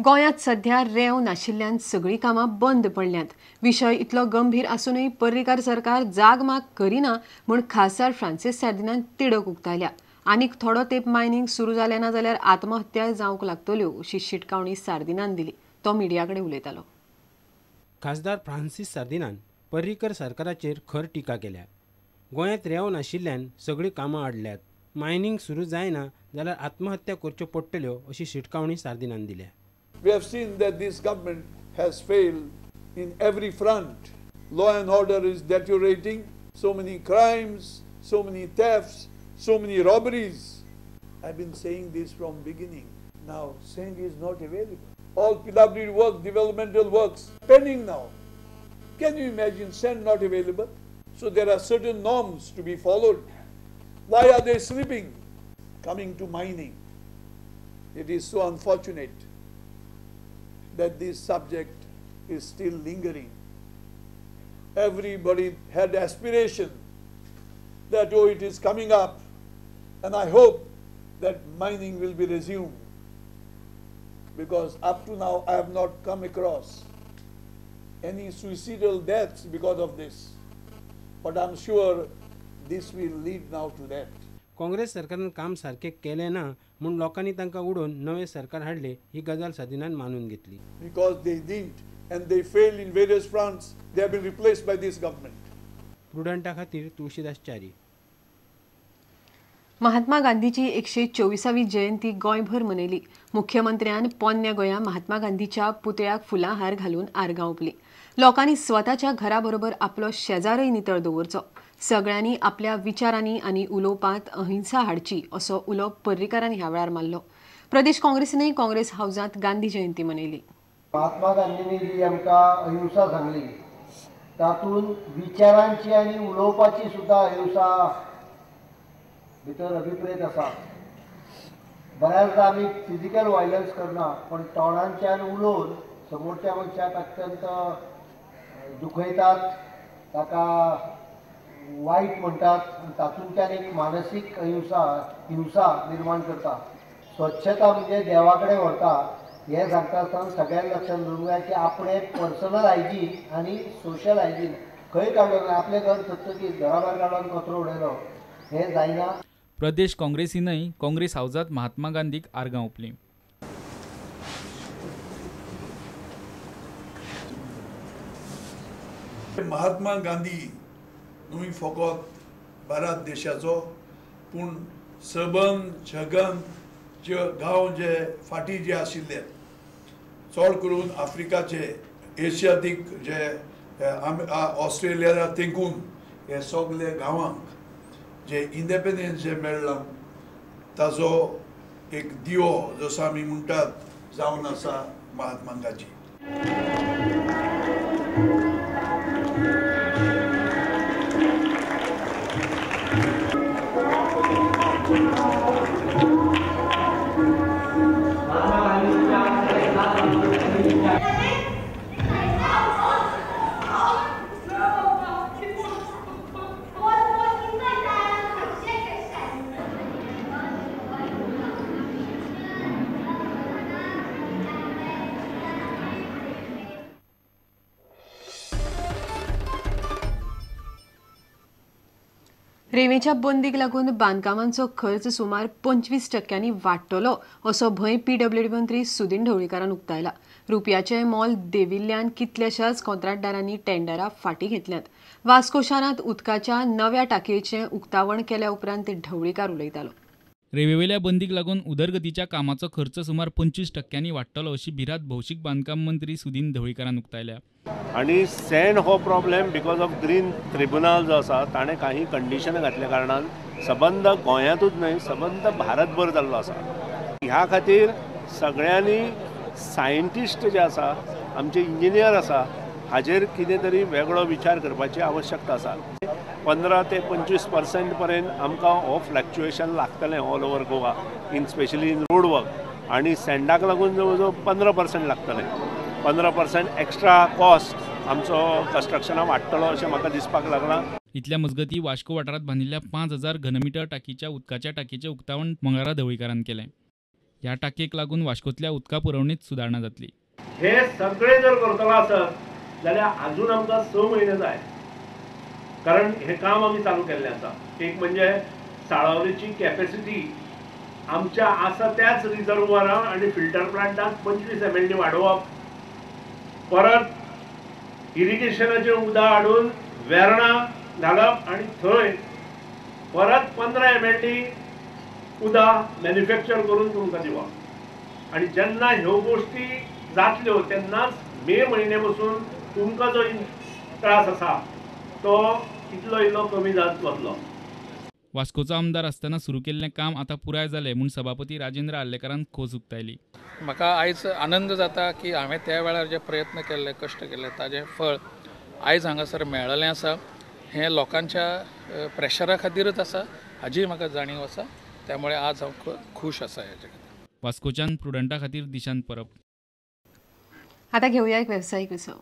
गोंयांत सध्या रेंव नाशिल्ल्यान सगळीं कामां बंद पडल्यांत. विशय इतलो गंभीर आसूनय पर्रीकार सरकार जागमाग करिना म्हूण खासदार फ्रांसीस सार्दिनान तिडक उक्तायल्या. आनीक थोडो तेंप मायनिंग सुरू जालें ना जाल्यार आत्महत्या जावंक लागतल्यो अशी शिटकावणी सार्दिनान दिली. तो मिडिया कडेन उलयतालो. खासदार फ्रांसीस सार्दिनान पर्रीकर सरकाराचेर खर टिका केल्या. गोंयांत रेंव नाशिल्ल्यान सगळीं कामां अडल्यात. मायनिंग सुरू जायना जाल्यार आत्महत्या करच्यो पडटल्यो अशी शिटकावणी सार्दिनान दिल्या. We have seen that this government has failed in every front. Law and order is deteriorating. So many crimes, so many thefts, so many robberies. I've been saying this from beginning. Now sand is not available. All PWD work, developmental works pending now. Can you imagine sand not available? So there are certain norms to be followed. Why are they sleeping? Coming to mining, it is so unfortunate that this subject is still lingering. Everybody had aspiration that, oh, it is coming up, and I hope that mining will be resumed, because up to now I have not come across any suicidal deaths because of this. But I'm sure this will lead now to that. Congress सरकारान काम सारकें केलें ना म्हूण लोकांनी तांकां उडोवन नवें सरकार हाडलें ही गजाल सार्दिनान मानून घेतली. Because they didn't and they failed in various fronts, they have been replaced by this government. प्रुडंटा खातीर तुळशीदास च्यारी. महात्मा गांधीची 124वी जयंती गोंयभर मनयली. मुख्यमंत्र्यान पोन्न्या गोंया महात्मा गांधीच्या पुतळ्याक फुलां हार घालून आर्गां ओंपली. लोकांनी स्वताच्या घराबरोबर आपलो शेजारय नितळ दवरचो. सगळ्यांनी आपल्या विचारांनी आनी उलोवपांत अहिंसा हाडची असो उलो पर्रीकारान ह्या वेळार मारलो. प्रदेश काँग्रेसीनय काँग्रेस हावजांत गांधी जयंती मनयली. महात्मा गांधींनी जी आमकां अहिंसा सांगली तातूंत विचारांची आनी उलोवपाची सुद्दां अहिंसा भितर अभिप्रेत आसा. बऱ्याचदा आमी फिजिकल वायलन्स करना पण तोंडांच्यान उलोवन समोरच्या मनशाक अत्यंत दुखयतात, ताका वायट म्हणटात, तातूंतल्यान एक मानसीक अहिंसा हिंसा निर्माण करता. स्वच्छता म्हणजे देवा कडेन व्हरता हें सांगता आसतना सगळ्यांक लक्षांत दवरूंक जाय की आपणें पर्सनल हायजीन आनी सोशल हायजीन खंय काडलो ना. आपलें घर थत्तकीच घरा भायर काडलो कचरो उडयलो हें जायना. प्रदेश काँग्रेसीनय काँग्रेस हावजांत महात्मा गांधीक आर्गां ओंपलीं. महात्मा गांधी न्हय फकत भारत देशाचो पूण सबंद जगन जे गांव जे फाटीं जे आशिल्ले चड करून आफ्रिकाचे एशियाटीक जे ऑस्ट्रेलिया तेंकून हे सगळे गांवांक जे इंडिपेंडन्स जे मेळ्ळां ताजो एक दिवो जसो आमी म्हणटात जावन आसा महात्मा गांधी. रेंवेच्या बंदीक लागून बांदकामांचो खर्च सुमार 25% वाडटलो असो भंय पीडब्ल्यूडी मंत्री सुदिन ढवळीकारान उक्तायला. रुपयाचें मोल देंविल्ल्यान कितल्याशाच कॉन्ट्रॅक्टदारांनी टेंडरां फाटीं घेतल्यांत. वास्को शारांत उदकाच्या नव्या टाकयेचें उक्तावण केल्या उपरांत ढवळीकार उलयतालो. रेंवेवेल्या बंदीक लागून उदरगतीच्या कामाचो खर्च सुमार 25% वाडटलो अशी भिरांत भौशीक बांदकाम मंत्री सुदिन ढवळीकारान उक्तायल्या. आनी सँड हो problem because of green tribunal जो आसा ताणें काही कंडिशनां घातल्या कारणान सबंद गोंयांतूच न्हय सबंद भारतभर जाल्लो आसा. ह्या खातीर सगळ्यांनी सायंटिस्ट जे आसा आमचे इंजिनियर आसा हाजेर कितें तरी वेगळो विचार करपाची आवश्यकता आसा. 15 ते 25% पर्यंत आमकां हो फ्लक्च्युएशन लागतलें all over Goa in specially in road work. आनी सँडाक लागून जवळ जवळ 15% लागतलें. 15% एक्स्ट्रा कॉस्ट आमचो कन्स्ट्रक्शना वाडटलो अशें म्हाका दिसपाक लागलां. इतल्या मजगती वास्को वाठारांत बांदिल्ल्या 5000 घनमिटर टाकीच्या उदकाच्या टाकीचें उक्तावण मंगळारा ढवळीकारान केलें. ह्या टाकयेक लागून वास्कोतल्या उदका पुरवणेंत सुदारणा जातली. हे सगळे जर करतलो आसत जाल्यार अजून आमकां 6 म्हयने जाय, कारण हे काम आमी चालू केल्लें आसा. एक म्हणजे साळावलीची कॅपॅसिटी आमच्या आसा त्याच रिजर्वरां आनी फिल्टर प्लांटांत 25 MLD वाडोवप, परत इरिगेशनाचें उदक हाडून वेर्णा घालप आनी थंय परत 15 MLD उदक मॅन्युफॅक्चर करून तुमकां दिवप. आनी जेन्ना ह्यो गोश्टी जातल्यो तेन्नाच मे म्हयने पसून तुमकां जो त्रास आसा तो इतलो इल्लो कमी जात वतलो. वास्कोचो आमदार आसतना सुरू केल्लें काम आतां पुराय जालें म्हूण सभापती राजेंद्र आर्लेकारान खोस उक्तायली. म्हाका आयज आनंद जाता की हांवें त्या वेळार जे प्रयत्न केल्ले, कश्ट केल्ले, ताजें फळ आयज हांगासर मेळ्ळें आसा. हें लोकांच्या प्रेशरा खातीरच आसा हाजी म्हाका जाणीव आसा, त्यामुळे आज हांव खूश आसा हेजे खातीर. वास्कोच्यान प्रुडंटा खातीर दिशांत परब. आतां घेवया एक वेवसायीक विसव.